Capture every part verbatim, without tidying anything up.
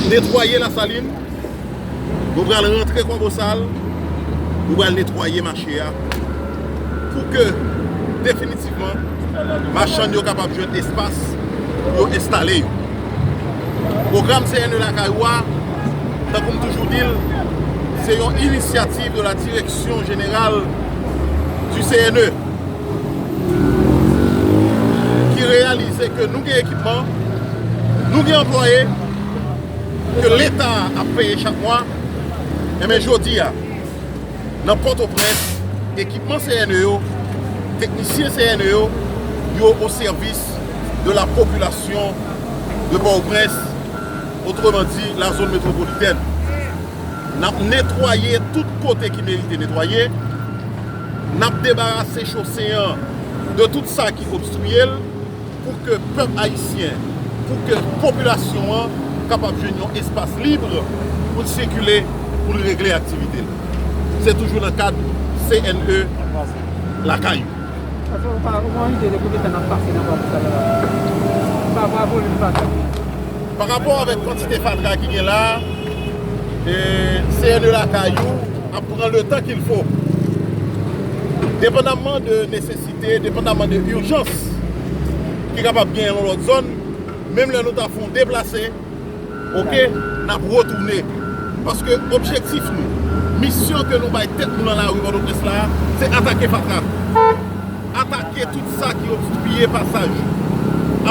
netwaye Lasalin, nou pral rantre Kwabosal, nou pral netwaye mache a pou ke definitivman machann yo kapab jwenn espas pou yo enstale yo. Pwogram C N E Lakay ou a, tankou m toujou di l, se yon inisyativ de la Direction Générale du C N E ki reyalize ke nou gen ekipman, nou gen anplwaye, ke Leta ap peye chak mwa. Enben, jodi a, nan Pòtoprens, ekipman C N E yo, teknisyen C N E yo, yo o sèvis de la popilasyon de Pòtoprens, otreman di, la zòn metwopolitèn. N ap netwaye tout kote ki merite netwaye. N ap debarase chosen an de tout sa ki obstriye l pou ke pèp ayisyen, pou ke popilasyon an kapab jwenn yon espas lib pou l sikile, pou l regle aktivite l. Se toujou nan kad C N E Lakay ou. Paske ou pa, ou pa ide de kote tan ap pase nan Kwabosal la. Pa vwa volim fatra. Pa rapò avèk kantite fatra ki gen la, e, C N E Lakay ou ap pran le tan qu'il faut. Depandamman de nesesite, depandamman de ijans ki kapab genyen nan lòt zòn, menm lè nou ta fè yon deplase, oke, n ap retounen. Paske objektif nou, misyon ke nou bay tèt nou nan lari Pòtoprens la, se atake fatra. Atake tout sa ki obstriye pasaj.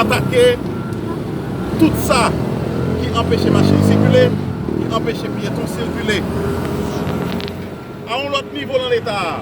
Atake tout sa ki anpeche machin sikile, ki anpeche pyeton sikile. A yon lòt nivo nan Leta a,